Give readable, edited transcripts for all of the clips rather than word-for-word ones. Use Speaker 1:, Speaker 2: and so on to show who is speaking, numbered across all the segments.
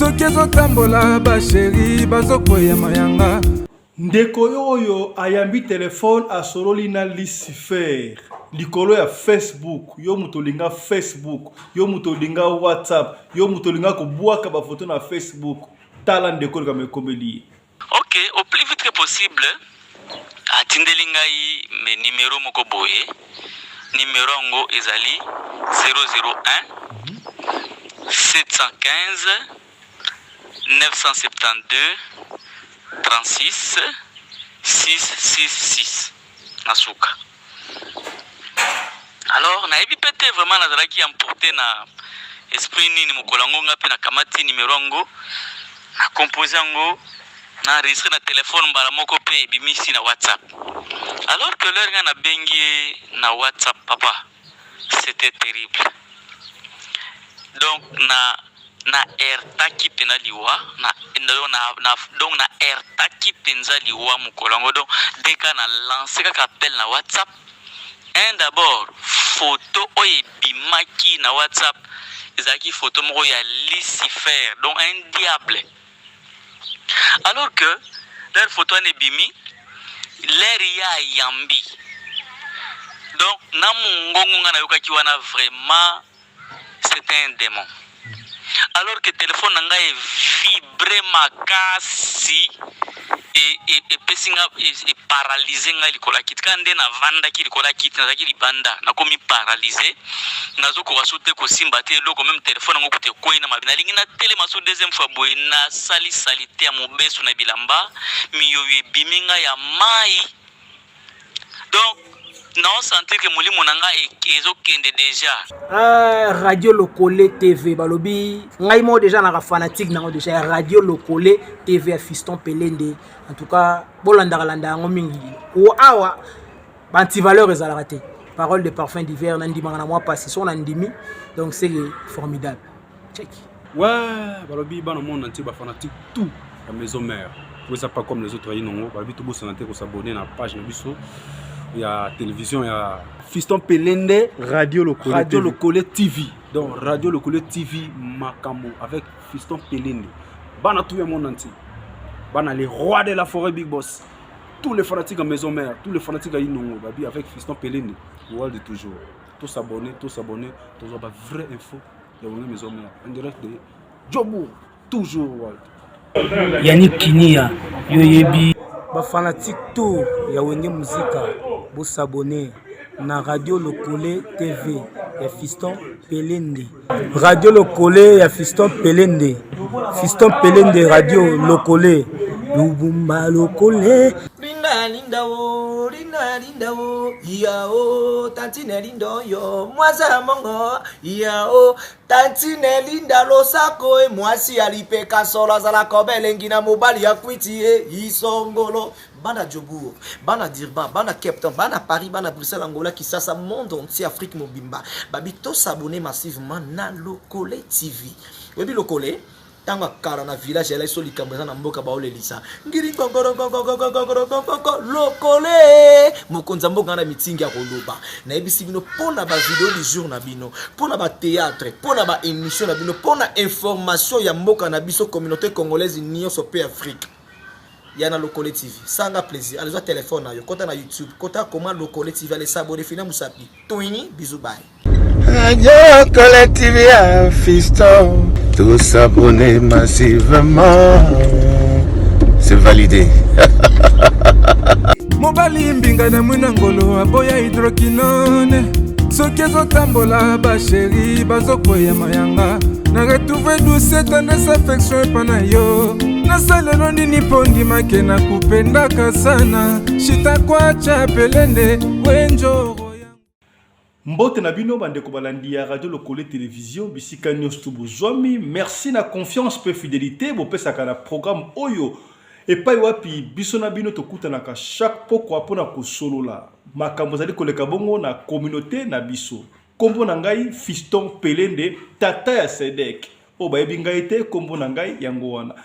Speaker 1: Soki ezotambola basheri bazokweya mayanga.
Speaker 2: Ndeko oyo ayambi telephone asololi na Lucifer likolo ya Facebook. Yo moto olinga Facebook, yo moto olinga WhatsApp, yo moto olinga kobwaka ba photo na Facebook, tala ndeko likambo ekomeli ye.
Speaker 3: Ok, au plus vite que possible atindeli ngai me numero moko boye, numero yango ezali 001 715 972 36 666 na suka. Alors nayebi pe te vraiment nazalaki emporte na esprit nini mokolo yango nga pe nakamati numero yango na compose yango na enregistre na telefone mbala moko pe ebimisi na WhatsApp. Alors que l'heure nga nabengi ye na WhatsApp papa, c'était terrible. Donc na na heurtaki pena liwa na na, na donc na heurtaki penza liwa mokolo yango. Donc dès que na lancer kaka appel na WhatsApp, un d'abord photo oyo ebimaki na WhatsApp ezalaki photo moko ya Lucifer, donc un diable. Alors que leur photo wana ebimi, l'air ya ayambi, donc na mongongo nga nayokaki wana vraiment c'était un démon. Alors que téléphone na ngai evibre makasi, epesi nga eparalyse ngai likolo ya kiti. Kaka nde navandaki likolo ya kiti, nazalaki libanda, nakomi paralyse, nazokoka so te kosimba te eloko, meme telefone yango kuta ekwei na mabe. Nalingi natelema so deuxième fois boye, nasali salite ya mobesu na bilamba, miyoyo ebimi ngai ya mai. Donc nao sentir que molimo na ngai ezokende deja.
Speaker 4: Radio Lokole TV balobi ngai moko deja naka fanatique nango deja ya Radio Lokole TV ya Fiston Pelende. En tout cas bolandaka landa yango mingi ko awa ba antivaleur ezalaka te. Parole de parfum d'hiver na ndimaka na mwa pasi so na ndimi, donc c'est formidable. Check.
Speaker 5: Ouais, balobi bana monde entier ba fanatique tout ya maison mère. Po eza pas comme les autres inongo, balobi tobosana te ko s'abonner na page na biso ya télévision ya Fiston Pelende,
Speaker 2: Radio Lokole,
Speaker 5: Radio
Speaker 2: TV.
Speaker 5: Lokole TV. Donc Radio Lokole TV Makambo avec Fiston Pelende. Bana tout le monde entier. Bana les rois de la forêt Big Boss. Tous les fanatiques à maison mère, tous les fanatiques à Inongo, babi avec Fiston Pelende, World toujours. Tous s'abonner, tous s'abonner, tous avoir vraie info. Ya wenge maison mère, en direct de Jobourg, toujours World.
Speaker 4: Yannick Kinia, yo yebi. Ba fanatique tout ya Wenge Musica, bo s'abonner na Radio Lokole TV ya Fiston Pelende. Radio Lokole ya Fiston Pelende. Fiston Pelende Radio Lokole. Lubumba Lokole.
Speaker 6: Linda linda o, linda linda o, ya o, tantine linda yo, mwasa mongo, ya o, tantine linda losako e, mwasi ya lipeka solo azalaka obelengi na mobali ya kwiti e, isongolo. Bana Jobourg, bana Durban, bana Cape Town, bana Paris, bana Bruxelles, Angola, Kinshasa, monde entier, Afrique mobimba. Babi to s'abonner massivement na Lokole TV. Oyebi Lokole? Tango akala na village elai so likambo eza na mboka baolelisa ngiri ngongorongongongongongongongoko lokole mokonzi ya mboka na mitingi ya koloba. Nayebisi bino mpo na ba video du jour na bino, mpo na ba théâtre, mpo na ba émission na bino, mpo na information ya mboka na biso communauté congolaise nyonso pe Afrique. Ya na Lokole TV. Sanga plaisir. Allez, zwa téléphone na yo, kota na YouTube, kota koma Lokole TV, allez s'abonner, fina musapi. Twini, bisous, bye.
Speaker 1: Radio Lokole TV ya Fiston, tous s'abonner massivement. C'est validé.
Speaker 7: Mobali mbinga na mwina ngolo aboya hydroquinone. Soki ezotambola ba chéri bazokweya mayanga. Na retrouve douce tendresse affection epa na yo. Nasalelo nini mpo ndimake na kupendaka sana. Shita kwacha pelende wenjoro.
Speaker 2: Mbote na bino bandeko balandi ya Radio Lokole Television bisika nyonso tu bozwami. Merci na confiance pe fidelité bopesaka na programme oyo epai wapi biso na bino tokutanaka chaque pokwa mpona kosolola makambo ezali koleka bongo na communauté na biso. Kombo na ngai Fiston Pelende, tata ya Sedek. Oyo bayebi ngai te, kombo na ngai yango wana.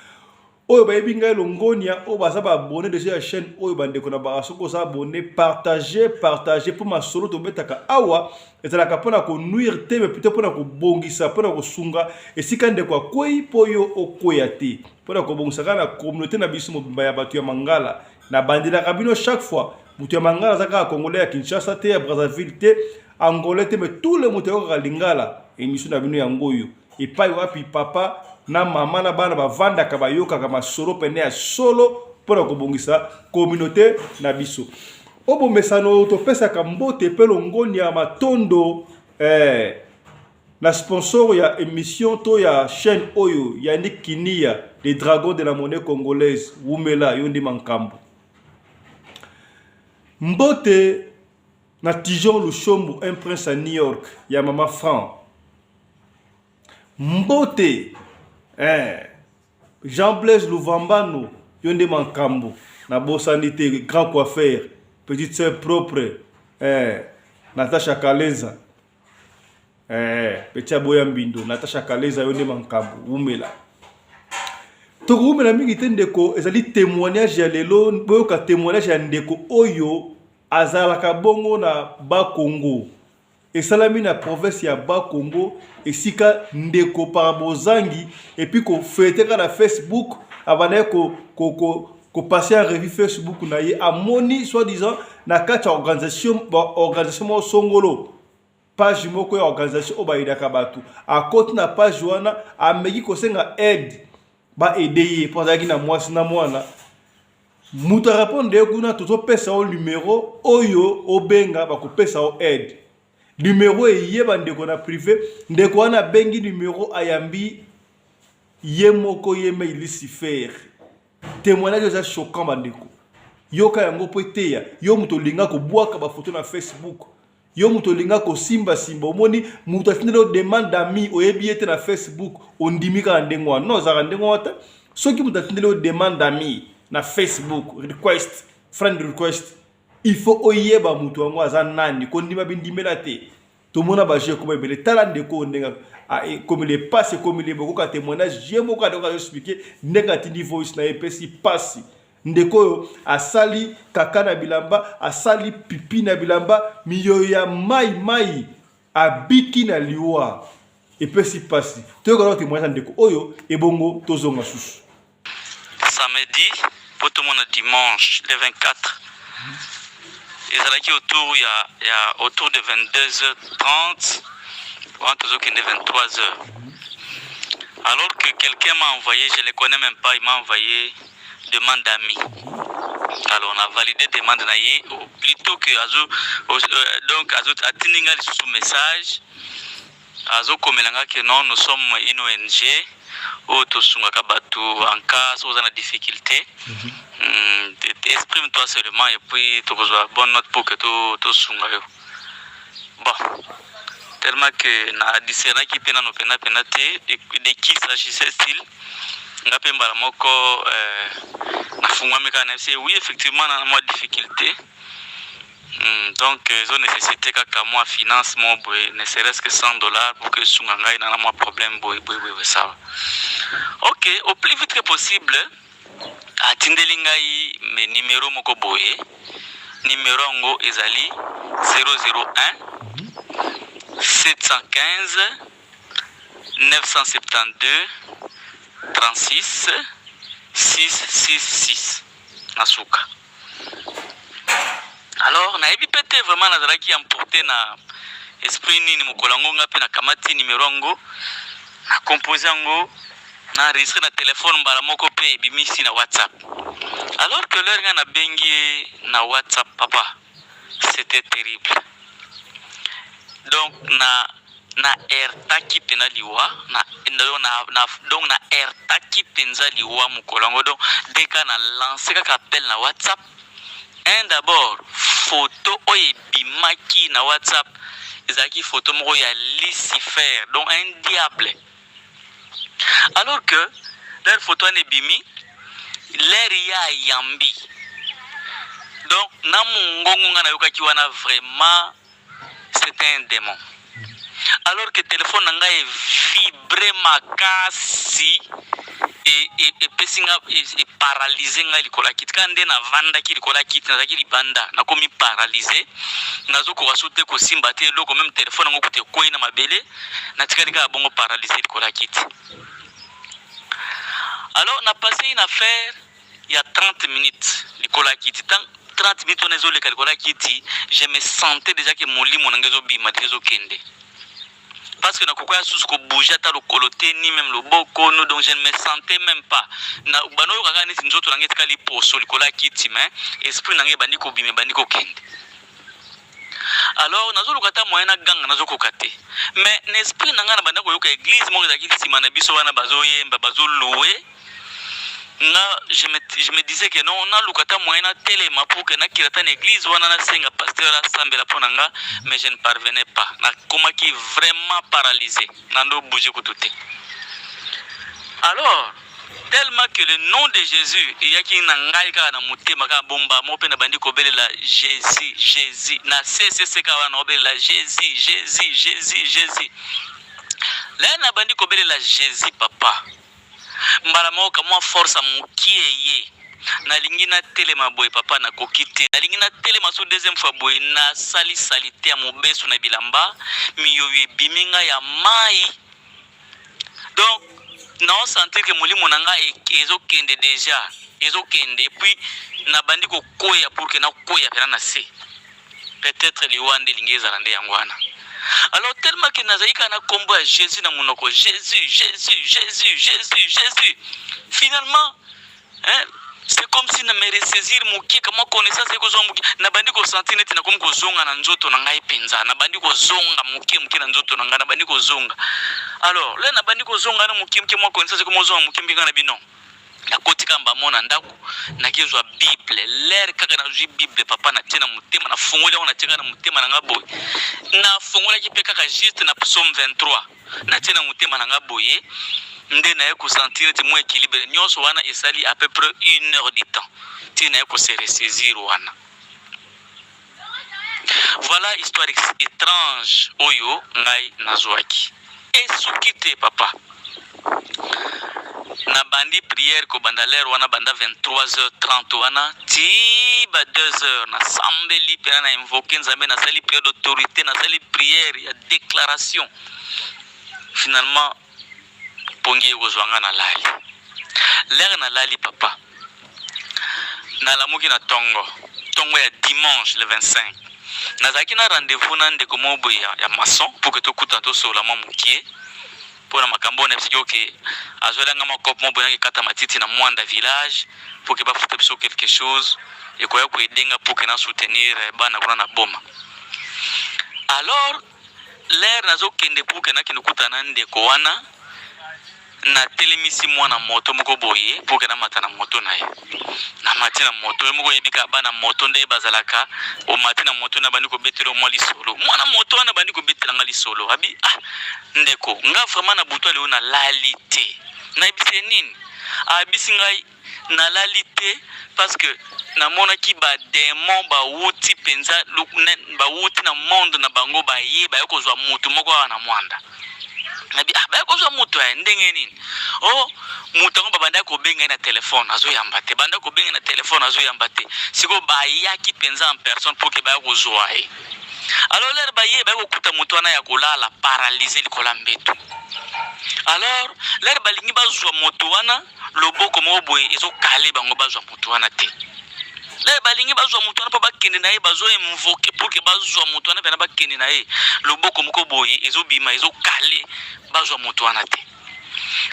Speaker 2: Oyo bayebi ngai longonia, oyo baza ba abonné déjà ya chaîne oyo, bandeko na baka, soki oza abonné, partage, partage, mpo masolo tobetaka awa ezalaka mpona konuire te, mais plutôt mpona kobongisa, mpona kosunga esika ndeko akwei mpo yo okweya te, mpona kobongisa kaka na communauté na biso mobimba ya bato ya Mangala. Nabandelaka bino chaque fois, moto ya Mangala aza kaka Congolais ya Kinshasa te, ya Brazzaville te, Angolais te, mais tout le moto ayokaka lingala. Émission na bino yango oyo, epai wapi papa na mama na bana bavandaka, bayokaka masolo pene ya solo mpona kobongisa communauté na biso. Oyo bomesano, topesaka mbote mpe longoni ya matondo na sponsor ya émission to ya chaîne oyo, Yannick Kinia, le dragon de la monnaie congolaise. Wumela, yo nde makambo. Mbote na Tijon Lushombo, un prince à New York, ya mama Franc. Mbote Jean Blaise Luvambano, yo nde makambo. Nabosani te grand coiffeur, petite sœur propre, Natasha Kalenza, petit aboya mbindo, Natasha Kalenza, yo nde makambo. Wumela, tokowumela mingi te. Ndeko, ezali témoignage ya lelo. Boyoka témoignage ya ndeko oyo azalaka bongo na Bakongo. Esalami na province ya Bakongo, esika ndeko par bozangi et puis kofete kaka na Facebook, abandaki kopasser en revue Facebook na ye, amoni soi-disant na kati ya organisation moko songolo, page moko ya organisation oyo bayedaka bato. Akoti na page wana, ameki kosenga aide, baaider ye mpo azalaki na mwasi na mwana. Moto arépondre ye kuna: "Tozopesa yo numero oyo, obenga, bakopesa yo aide." Numero eyeba ndeko na privé. Ndeko wana abengi numero, ayambi ye moko ye mei Lucifer. Témoignage eza choquant, bandeko, yoka yango mpo eteya yo. Moto olinga kobwaka bafoto na Facebook, yo moto olinga kosimbasimba, omoni moto atindeli yo demande d'ami, oyebi ye te na Facebook, ondimi kaka ndenge wana. Non, ozalaka ndenge wana te. Soki moto atindeli yo demande d'ami na Facebook, request, friend request, il faut oyeba moto yango aza nani. Kondima bindimela te. Tomona bajeu ekoma ebele. Tala ndeko oyo ndenge ekomeli epasi, ekomeli bokoka témoignage ye moko andeko azoexpliquer ndenge atindi voice na ye. Epesi pasi. Ndeko oyo asali kaka na bilamba, asali pipi na bilamba, miyoyo ya mai mai, abiki na liwa. Epesi pasi. Toyoka témoignage ya ndeko oyo, ebongo tozonga susu.
Speaker 3: Samedi mpo tomona dimanche le 24, ezalaki autour ya autour de 22h30 wana, tozokende 23h, alors que quelqu'un m'a envoyé, je le connais même pas, il m'a envoyé demande d'amis. Alors on a validé demande na ye plutôt que azo donc azo atindi nga lisusu message, azokomela nga ke non, nous sommes une ONG oyo tosungaka bato en cas soki oza na difficulté, exprime toi seulement et puis tokozwa bonne note pour que tosunga yo. Bon, tellement que na discernaki mpe nano pena pena te de qui s'agissait-il, nga mpe mbala moko nafungwami kaka na oui, effectivement na mwa difficulté. Donc ezo nécessité kaka mwa finance mo boye, ne serait-ce que 100 $ pour que esunga ngai na mwa problème boye boye boye. Sawa, ok, au plus vite que possible atindeli ngai me numéro moko boye. Numéro yango ezali 001 715 972 36 666 na suka. Alors nayebi mpe te vraiment nazalaki emporté na esprit nini mokolo yango. Nga mpe nakamati numéro yango, na compose yango, na enregistré na telefone mbala moko mpe ebimisi na WhatsApp. Alors que l'heure nga nabengi ye na WhatsApp, papa, c'était terrible. Donc na heurtaki mpena liwa na donc na heurtaki mpenza liwa mokolo yango. Donc deka na lance kaka appel na WhatsApp, un d'abord photo oyo ebimaki na WhatsApp ezalaki photo moko ya Lucifer, donc un diable. Alors que leur photo wana ebimi, l'air ya ayambi, donc na mongongo nga nayokaki wana, vraiment c'était un démon. Alors que telefone na ngai evibre makasi, epesi nga, eparalyse ngai likolo ya kiti. Kaka nde navandaki likolo ya kiti, nazalaki libanda, nakomi paralyse, nazokoka so te kosimba te eloko, meme telefone yango kutu ekwei na mabele, natikali kaka bongo paralyse likolo ya kiti. Alors na passe une affaire ya 30 minutes likolo ya kiti. Tant 30 minutes wana ezoleka likolo ya kiti, je me sentais déjà que molimo na ngai ezobima te, ezokende, parce que nakoki susu kobouge ata lokolo te, ni même loboko no. Donc je ne me sentais même pas na banoyoka kaka neti nzoto na ngai etikali poso likolo ya kiti, mais esprit na ngai ebandi kobima, ebandi kokende. Alors nazoluka ata moyen na ganga, nazokoka te. Mais na esprit na ngai na banda koyoka église moko ezalaki nsima na biso wana, bazoyemba, bazolouer. Nga je me disais que non, naluka ata moyen natelema pour que nakila ata na église wana, nasenga pasteur asambela mpo na nga. Mais je ne parvenais pas, nakomaki vraiment paralysé, nando bouge kutu te. Alors tellement que le nom de Jésus eyaki na ngai kaka na motema, kaka bomba moko mpe nabandi kobelela Jésus, Jésus na ccc, kaka wana nakobelela Jésus, Jésus, Jésus, Jésus. Leye nabandi kobelela Jésus, papa, mbala moko kamwa force mokie ye, nalingi natelema boye, papa, nakoki te. Nalingi natelema so deuxième fois boye, nasali saleté ya mobesu na bilamba, miyoyo ebimi ngai ya mai. Donc naosentir que molimo na ngai ezokende déjà, ezokende. Et puis nabandi kokwea pour que nakwea pena na se, peut-être liwa nde elingi ezala nde yango wana. Alors tellement que nazali kaka na nkombo ya Jésus na monoko, Jésus, Jésus, Jésus, Jésus, Jésus, finalement, hein, c'est comme si na me ressaisir mokie, kamwa connaissance ekozonga mokie. Nabandi kosentir neti nakomi kozonga na nzoto na ngai mpenza, nabandi kozonga mokie mokie na nzoto na ngai, nabandi kozonga. Alors le nabandi kozonga na mokie mokie, mwa connaissance ekomi kozonga mokie mokie. Ngai na bino nakoti kaka mbamo na ndako, nakezwa Bible. L'heure kaka nazwi Bible, papa, natie na motema, nafungoli yango, natie kaka na motema na nga boye. Nafungolaki mpe kaka juste na Psaume 23, natie na motema na nga boye, nde naye kosentir neti mwa équilibre. Nyonso wana esali à peu près une heure du temps ntina naye kose ressaisir wana. Voilà histoire étrange oyo ngai nazwaki. Esuki te, papa. Nabandi prière kobanda l'heure wana, banda 23h30 wana ti ba 2h. Nasambeli mpena, na invoke Nzambe, nasali prière d'autorité, nasali prière ya déclaration. Finalement pongi ekozwa nga, nalali. L'heure nalali, papa, nalamuki na ntongo, ntongo ya dimanche le 25. Nazalaki na rendez-vous na ndeko moko boye ya maçon pour que tokutana, tosolola mwa mokie mpo na makambo oyo nayebisaki. Oke azwelanga makope moko boye, nakekata matiti na Mwanda village pour que bafuta biso quelque chose ekoya koedenga pour que na soutenir bana kuna na Boma. Alors l'heure nazokende pour que nakende kokutana na ndeko wana, natelemisi mwana moto moko boye pour que namata na moto na ye. Namati na moto ye moko, oyebi kaka bana moto nde bazalaka. Omati na moto na bandi kobetela mwa lisolo. Mwana moto wana bandi kobetelanga lisolo, abi: "Ah ndeko, nga vraiment na butu lelo nalali te." Nayebisi ye nini? Ayebisi ngai: "Nalali te parce que namonaki badémons bawuti mpenza, bawuti na monde na bango, baye baye kozwa motu moko awa na Mwanda." Nabi: "Ah, baye kozwa moto ya ndenge nini?" "O oh, moto yango babandaki kobenga ye na telefone, azoyamba te, bandaki kobenga na telefone, azoyamba te. Sikoyo bayaki mpenza en personne pour que baya kozwa ye. Alors l'heure baye, baye kokuta moto wana ya kolala, paralysé likolo ya mbeto. Alors l'heure balingi bazwa moto wana, loboko moko boye ezokale bango bazwa moto wana te. L'heure balingi bazwa moto wana mpo bakende na ye, bazoinvoquer pour que bazwa moto wana mpena bakende na ye, loboko moko boye ezobima, ezokale bazwa moto wana te.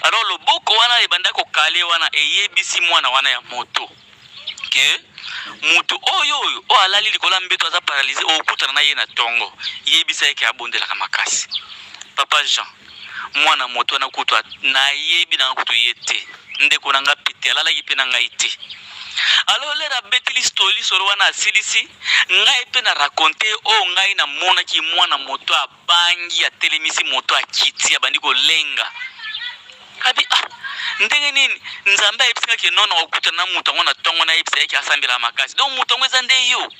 Speaker 3: Alors loboko wana ebanda kokale wana, eyebisi mwana wana ya moto que moto oyo alali likolo ya mbeto, aza paralysé, okutana na ye na ntongo, yebisa ye que abondelaka makasi." Papa Jean, mwana moto wana kutu nayebi nanga kutu ye te, ndeko na nga pe te, alalaki mpe na ngai te. Alors l'heure abeteli story, lisolo wana asilisi, ngai mpe na raconte oyo ngai namonaki. Mwana moto abangi, atelemisi moto, akiti, abandi kolenga, abi: "Ah, ndenge nini Nzambe ayebisingaki nono okutana na moto yango na ntongo, nayebisa yeke asambela makasi? Donc moto yango eza nde yo?"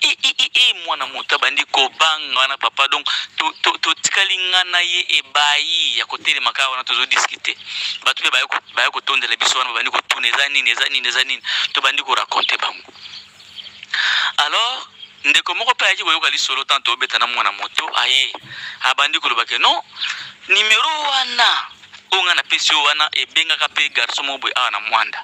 Speaker 3: E, e, e, e, mwana moto abandi kobanga wana papa. Donc totikali to, to nga na ye ebayi ya kotelema kaka wana, tozodiscute. Bato mpe baya kotondela biso wana, babandi kotuna eza nini, eza nini, eza nini. Tobandi koraconter bango. Alors ndeko moko mpe ayaki koyoka lisolo tant tobeta na mwana moto, aye abandi koloba ke non, nimero wana oyo ngai napesi yo wana ebengaka mpe garçon moko boye awa na Mwanda.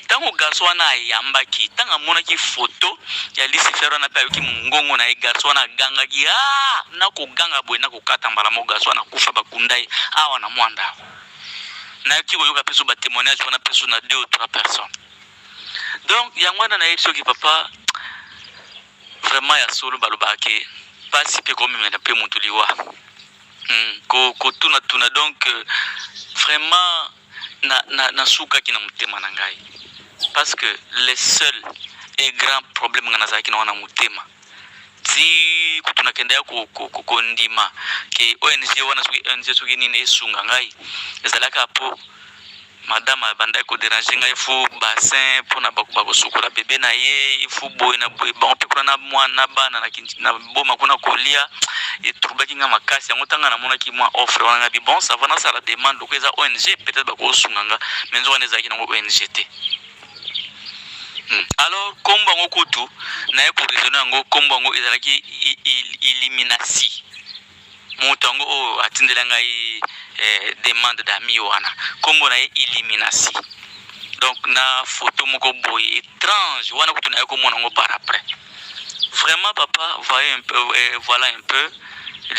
Speaker 3: Ntango garçon wana ayambaki, ntango amonaki foto ya Lucifer wana mpe ayoki mongongo na ye, garçon wana agangaki a nakoganga boye, nakokata mbala moko. Garçon wana akufa, bakunda ye awa na Mwanda. Nayoki koyoka mpe so batémoignage wana mpe so na deux ou trois personnes. Donc yango wana nayebi soki papa vraiment ya solo balobaka ke pasi mpe komemela mpe motu liwa. Kotunatuna donc vraiment nasukaki na motema na ngai, parce que le seul et grand problème ngai nazalaki na wana motema ti kutu nakenda ya kondima ke ONG wana, soki ONG soki nini esunga ngai, ezalaka po madame abandaki kodéranger ngai. Faut bassin mpona bakosukola bebe na ye, faut boye na boye, bango mpe kuna na mwana bana na boma kuna kolia etroubaki nga makasi. Yango ntanga namonaki mwa offre wana, ngabi bon, ça va, nasala demande loko eza ONG, peut-être bakosunga nga. Mais nzo wana ezalaki nango ONG te. Alors nkombo yango kutu naye koraisonner yango, nkombo yango ezalaki Illuminati. Moto yango oyo atindela ngai demande d'ami wana, nkombo na ye Illuminati. Donc na photo moko boye étrange wana kutu naye komona yango par après. Vraiment papa, voyez un peu, voilà un peu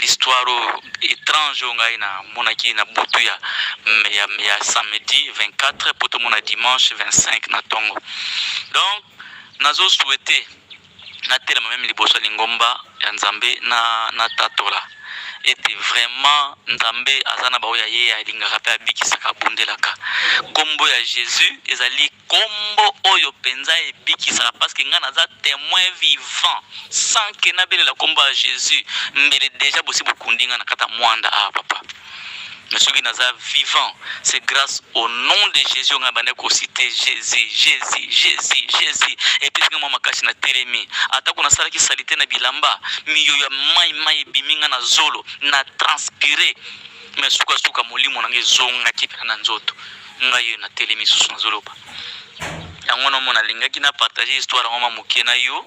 Speaker 3: l'histoire oyo étrange oyo ngai namonaki na butu ya samedi 24 po tomona dimanche 25 na ntongo. Donc nazosouhaiter natelema meme liboso ya lingomba ya Nzambe na natatola ete vraiment Nzambe aza na baoyo ye alingaka mpe abikisaka, abundelaka. Nkombo ya Jésus ezali nkombo oyo mpenza ebikisaka, parce que ngai naza témoin vivant. Sans ke nabelela nkombo ya Jésus, mbele déjà bosi bokundi ngai na kati ya Mwanda awa papa. Mais soki naza vivant, c'est grâce au nom de Jésus. Ngai bandaki kociter Jésus, Jésus, Jésus, Jésus, epesi ngai mwa makasi na telemi. Atako nasalaki saleté na bilamba, miyoyo ya mai mai ebimi ngai na zolo, na transpire, mais sukasuka molimo na ngai ezongaki mpena na nzoto ngai oyo natelemi susu nazoloba. Yango wana omona alingaki na partage histoire yango ma moke na yo.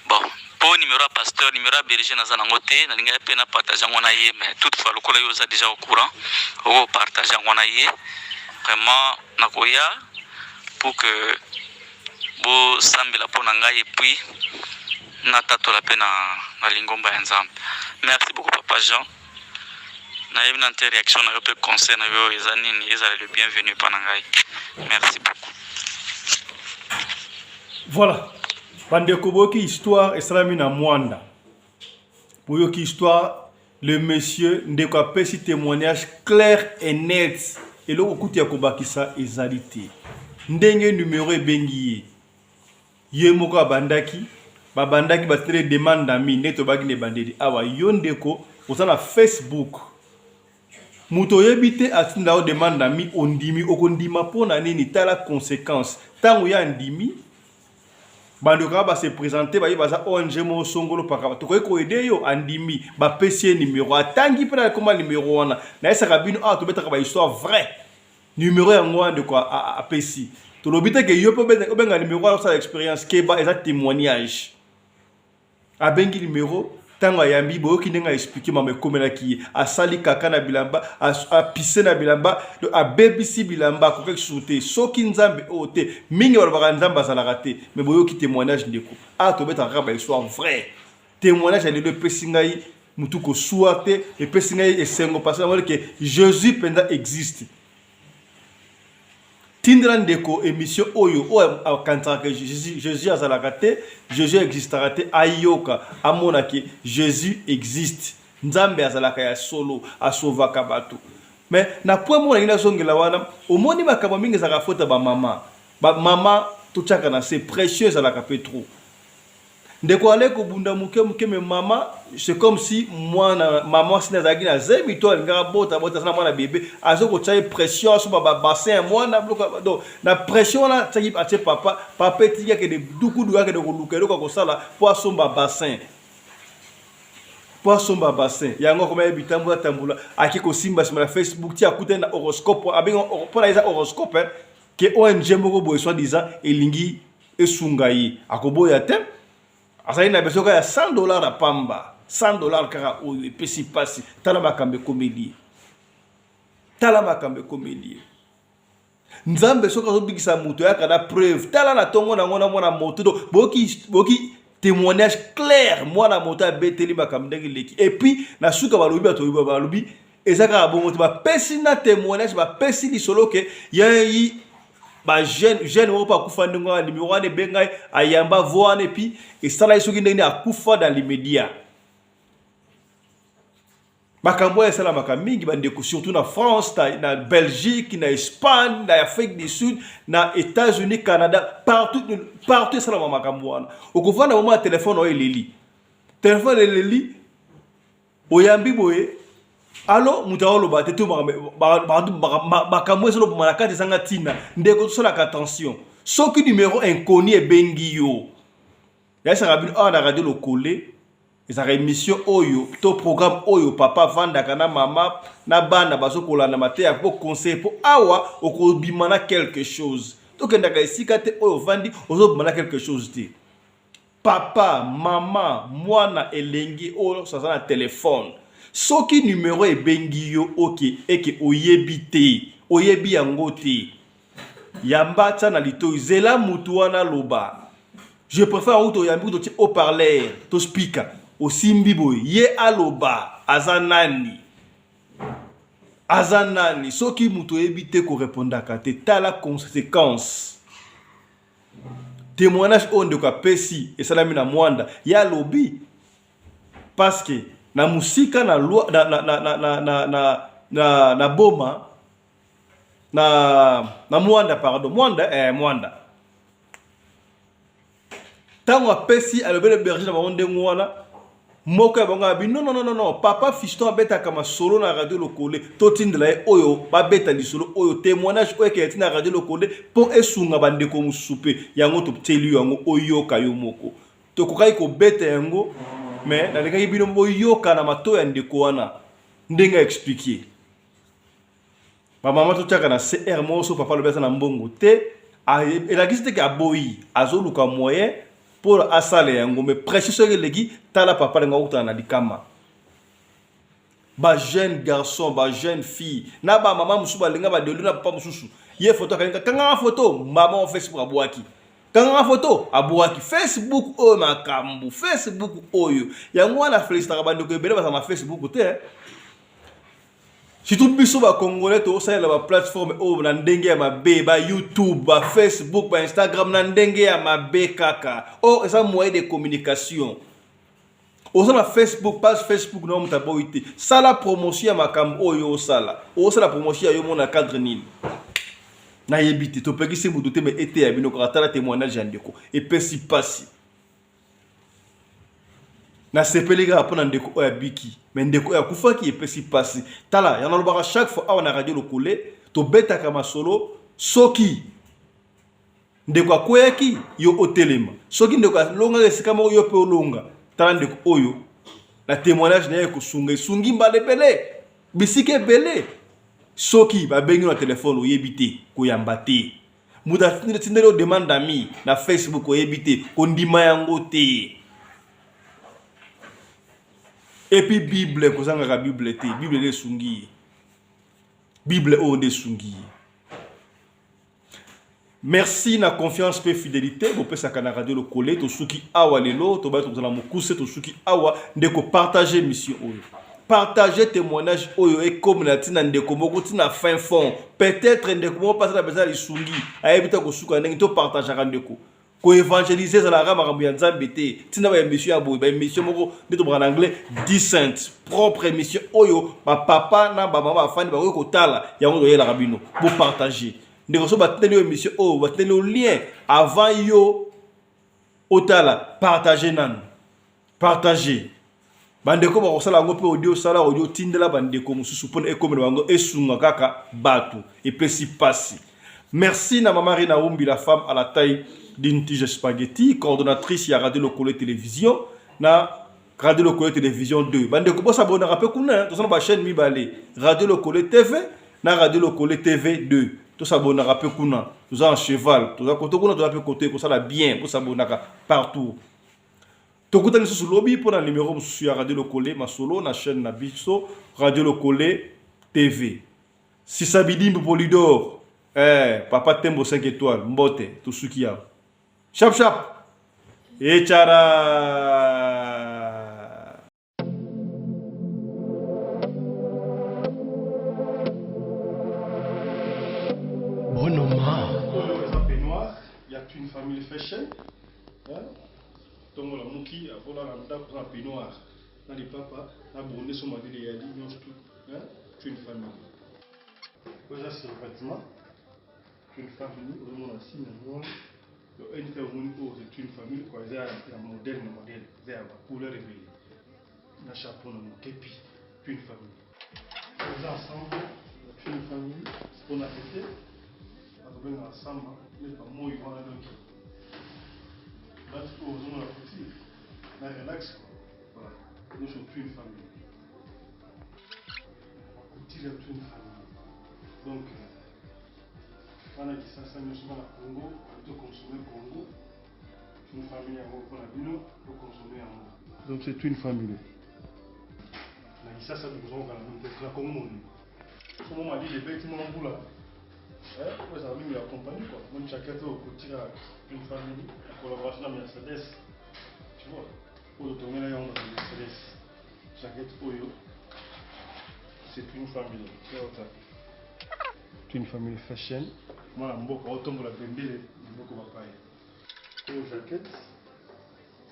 Speaker 3: Bon, mpo numéro ya pasteur, numéro ya berger naza nango te, nalingaki mpe na partage yango na ye. Mais toutefois lokola yo oza déjà au courant, okopartage yango na ye. Vraiment nakoya pour que bosambela mpo na ngai et puis natatola mpe na lingomba ya Nzambe. Merci beaucoup papa Jean. Nayebi na te réaction na yo mpe conseil na yo eza nini. Ezala le bienvenu mpa na ngai. Merci beaucoup.
Speaker 2: Voilà bandeko, boyoki histoire esalami na Mwanda, boyoki histoire. Le monsieur ndeko apesi témoignage clair et net, eloko kutu ya kobakisa ezali te. Ndenge numero ebengi ye, ye moko abandaki, babandaki batele demande d'ami. Nde tobaki na ebandeli awa, yo ndeko oza na Facebook, moto oyebi te atinda yo demande d'ami, ondimi. Okondima mpo na nini? Tala conséquence. Ntango ye andimi, bandeko kaka base présenter, baye baza ONG moko songolo paka, tokoki koaider yo. Andimi, bapesi ye numero, atangi mpe na ekoma numero wana. Nayesaka bino awa, tobetaka bahistoire vrai. Numero yango wana ndeko apesi, tolobi te ke yo mpe obenga numero wana osala expérience. Keba, eza témoignage. Abengi numero, ntango ayambi, boyoki ndenge aexpliquer mama ekomelaki ye. Asali kaka na bilamba, apise na bilamba, abebisi bilamba, akokaki susu te. Soki Nzambe oyo te, mingi balobaka Nzambe azalaka te, mais boyoki témoignage ndeko. Awa tobetaka kaka bahistoire vrai. Témoignage ya lelo epesi ngai mutu kosuwa te, epesi ngai esengo, parce namoni ke Jésus mpenza existe. Tindela ndeko émission oyo, oyo akanisaka ke Jésus azalaka te, Jésus existaka te, ayoka, amona ke Jésus existe, Nzambe azalaka ya solo, asovaka bato. Mais na point moko nalingi nazongela wana, omoni makambo mingi ezalaka faute ya bamama. Bamama totiaka na se, pression ezalaka mpe trop. Ndeko ale kobunda moke moke, mais mama, c'est comme si mwana mama sina azalaki na zemi to alingaka bota bota, aza na mwana bebe, azo kotia ye pression, asomba ba bassin ya mwana biloko. Donc na pression wana atiaki, atie papa, papa etiki akende dukuduku, akende koluka eloko ya kosala mpo asomba bassin, mpo asomba bassin yango. Akoma ye bitambola tambola, ake kosimba nsima na Facebook ti akutani na horoscope, abengi mpo na eza horoscope ke ONG moko boye soi disant elingi esunga ye. Akoboya te, azali na besoin kaka ya 100 $ ya pamba, 100 $ kaka. Oyo epesi mpasi. Tala makambo ekomeli ye, tala makambo ekomeli ye. Nzambe soki azobikisa moto, ayaka na preuve. Tala na ntongo nango na mwana moto. Donc boyoki, boyoki témoignage clair, mwana moto abeteli makambo ndenge eleki. Et puis na suka balobi, bato balobi eza kaka bongo te, bapesi na témoignage, bapesi lisolo ke yayi bajeune jeune moko mpo akufa ndenge wana, numéro wana ebengai, ayamba voix wana, et puis esalaki soki ndenge nini, akufa dans l'immédiat. Makambo oyo esalamaka mingi, bandeko, surtout na France, na Belgique, na Espagne, na Afrique du Sud, na États-Unis, Canada, partout, partout esalama makambo wana. Okovanda moma ya telefone oyo eleli, telefone eleli, oyambi boye, alo, moto aoloba te to makambo ezoloboma na kati ezanga ntina. Ndeko, tosalaka attention soki numéro inconnu ebengi yo. Yayesaka bino awa na Radio Lokole, ezalaka émission oyo to programme oyo papa avandaka na mama na bana, bazokolanda mateya mpo conseil, mpo awa okobima na quelque chose. Tokendaka esika te oyo ovandi ozobima na quelque chose te. Papa, mama, mwana elengi oyo aza na telefone, soki numero ebengi yo oke eke oyebi te, oyebi yango te, yamba, tia na litoi, zela mutu wana aloba. Je préfère uta oyambi, kuta otie haut-parleur to speaker, osimbi boye, ye aloba aza nani, aza nani. Soki moto oyebi te, korepondaka te. Tala conséquence. Témoignage oyo ndeko apesi esalami na Mwanda. Ye alobi parce que na mosika na, na, na, na, na, na, na, na, na, na Boma, na Mwanda, pardon, Mwanda, Mwanda. Ntango apesi, alobeli berger na bango ndenge wana, moko ya bango abi: "Non, non, non, non, papa Fiston abetaka masolo na Radio Lokole, totindela ye oyo babeta lisolo oyo, témoignage oyo ekende ti na Radio Lokole mpo esunga bandeko mosusu." Mpe yango totieli yo yango, oyoka yo moko. Tokokaki kobeta yango, mais nalingaki bino boyoka na matoi ya ndeko wana ndenge aexpliquer. Bamama, totiaka na cr moko. So papa alobi aza na mbongo te, elakisi te ke aboyi, azoluka moyen mpo asala yango, mais pression soki eleki, tala papa alinga kokutana na likama. Bajeune garçon, bajeune fille na bamama mosusu balinga badelo na papa mosusu. Ye foto akalinga, kanganga foto, mama wa Facebook abwaki, kanganga foto, abwaki Facebook. Oyo makambo Facebook oyo, yango wana félicitaka bandeko ebele bazala na Facebook te. Surtout biso bacongolais, tokosalela baplateforme oyo na ndenge ya mabe, bayoutube, bafacebook, bainstagram, na ndenge ya mabe kaka. Or eza moyen de communication. Oza na Facebook, page Facebook na moto aboyi te, sala promotion ya makambo oyo osala. Osala promotion ya yo mo na cadre nini, nayebi te. Topekisi motu te, mais eteya bino kaka. Tala témoignage ya ndeko, epesi mpasi. Nasepeli kaka mpo na ndeko oyo abiki, mais ndeko oyo akufaki, epesi mpasi. Tala yango, nalobaka chaque fois awa na Radio Lokole, tobetaka masolo. Soki ndeko akweyaki, yo otelema. Soki ndeko alongaka esika moko, yo mpe olonga. Tala ndeko oyo na témoignage na ye, kosunga esungi mbala ebele, bisika ebele. Soki babengi na telefone, oyebi te, koyamba te. Moto atindeli yo demande d'ami na Facebook, oyebi te, kondima yango te. Et puis Bible, kozangaka Bible te. Bible nde esungi ye, Bible oyo nde esungi ye. Merci na confiance mpe fidélité bopesaka na Radio Lokole. Tosuki awa lelo, tobai tokozala mokuse. Tosuki awa. Ndeko, partage mission oyo, partage témoignage oyo, ekomi na ntina ndeko moko ntina fin fond. Peut-être ndeko moko mpasi na besoin ya lisungi, ayebi te kosuka ndenge. Topartageaka, ndeko. Koévangéliser ezalaka makambo ya Nzambe te. Ntina baémission ya boye, baémission moko nde tobaka na anglais decent, propre, émission oyo bapapa na bamama bafandi bakoki kotala yango. Toyelaka bino, bopartage. Ndeko, so batindeli yo émission oyo, batindeli yo lien, avant yo Otala, partager nanu. Partager. Bandeko bakosala yango mpe audio sala audio tindela bandeko mosusu mpona ekomela bango esunga kaka bato epesi pasi. Merci na mama Rina Wumbi la femme à la taille d'une tige spaghetti coordonnatrice ya Radio Lokole Télévision na Radio Lokole Télévision 2. Bandeko bosabonaka mpe kuna toza na ba chaîne mibale Radio Lokole TV na Radio Lokole TV 2. Tosabonaka mpe kuna toza en cheval toza koto kuna toza mpe koto ekosala bien bosabonaka partout. Tokutani lisusu lobi mpo na numero mosusu ya Radio Lokole Masolo na chaîne na biso Radio Lokole TV. Sisa Bidimbu Polidor, eh, Papa Tembo 5 étoiles, mbote, tosuki awa. Chap chap. Echara.
Speaker 1: Bonoma.
Speaker 2: Oyo eza peignoir ya Twin Family Fashion. Tongo lamuki avolala ndako na peignoir na lipapa na bonde so malili eyali nyonso tout Twin Family. Oyo eza survêtement Twin Family ozomona signe yango wana. Donc anytime omoni oyo c'est Twin Family quoi, eza ya modèle na modèle, eza ya ba couleur ebele na chapeau na mokepi Twin Family. Eza ensemble ya Twin Family mpona ete bakobengaka samba neti bamoi wana donc bati oyo ozomona couture na relax quoi. Voilà, nyonso Twin Family. Couture ya Twin Family. Donc bana Kisasa nyonso bana Congo to consommer Congo Twin Family yango mpona bino to consommer yango. Donc c'est Twin Family. Na Kisasa bokozonga na bino na Congo mobimba. Somo malili ebeti mwa mbula oyo ezala mingi ya compagnie quoi. Moni jacket oyo couture ya Twin Family en collaboration na Mercedes. Tu vois? Oyo totongela yango na Mercedes. Jacket oyo c'est Twin Family. Twin Family Fashion. Mwana mboka otombola bendele na mboka bapaya. Oyo jacket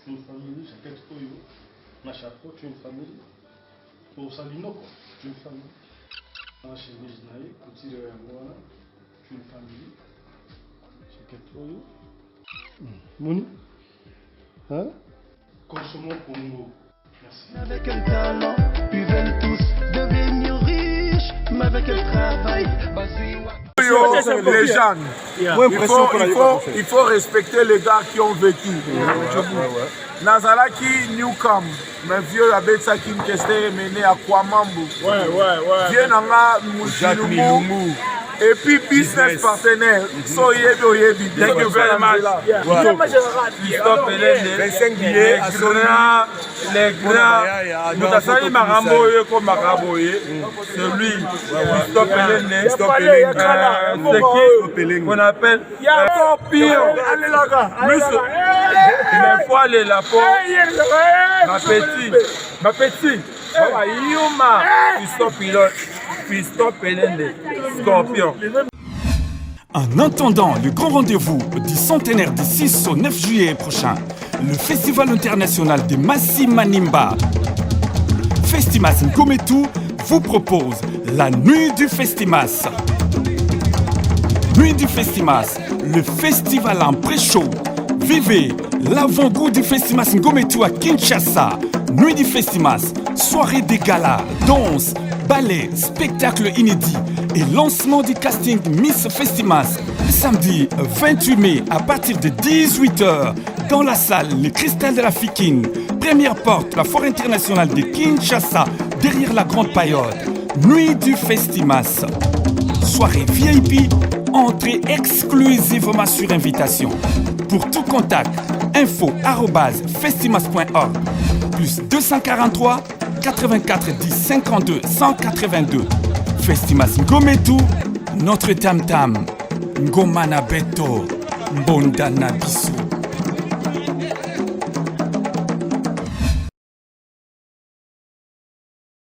Speaker 2: Twin Family, jacket oyo na chapeau Twin Family. Osali noko Twin Family. Na chemise na ye couture yango wana Twin Family. Jacket oyo. Moni? Hein? Consommons Congo. Merci.
Speaker 1: Avec quel talent ils veulent tous devenir riches, mais avec quel travail
Speaker 8: Légende. Il faut respecter les gars qui ont vécu. Nazalaki Newcom, mais vieux abetisaki Nkester Emene ya Kwamambu. Vieux na nga Musilungu. Et puis business partenaire, so oyebi oyebi.
Speaker 7: Thank you very much. Christophe Pelende,
Speaker 8: 25 billets,
Speaker 7: les grands, les grands. Moto asali makambo oyo ekomaka boye, celui Christophe Pelende,
Speaker 8: Christophe Pelende.
Speaker 7: C'est qui qu'on appelle Scorpion. Miso. Mais faut alela po ma petit, ma petit, baba yuma Christophe Pilote, Christophe Pelende, Scorpion.
Speaker 9: En attendant le grand rendez-vous du centenaire du 6 au 9 juillet prochain, le Festival international de Massi Manimba, Festimas Ngometou vous propose la Nuit du Festimas. Nuit du Festimas, le festival en pré-show. Vivez l'avant-goût du Festimas Ngometou à Kinshasa. Nuit du Festimas, soirée des galas, danse, ballet, spectacle inédit et lancement du casting Miss Festimas. Samedi 28 mai à partir de 18h dans la salle Le Cristal de la Fikine. Première porte, la foire internationale de Kinshasa, derrière la Grande Paillote. Nuit du Festimas. Soirée VIP, entrée exclusivement sur invitation. Pour tout contact, info@festimas.org plus 243 84 10 52 182. Festimas Ngometu, notre tam tam. Ngoma na beto, mbonda na biso.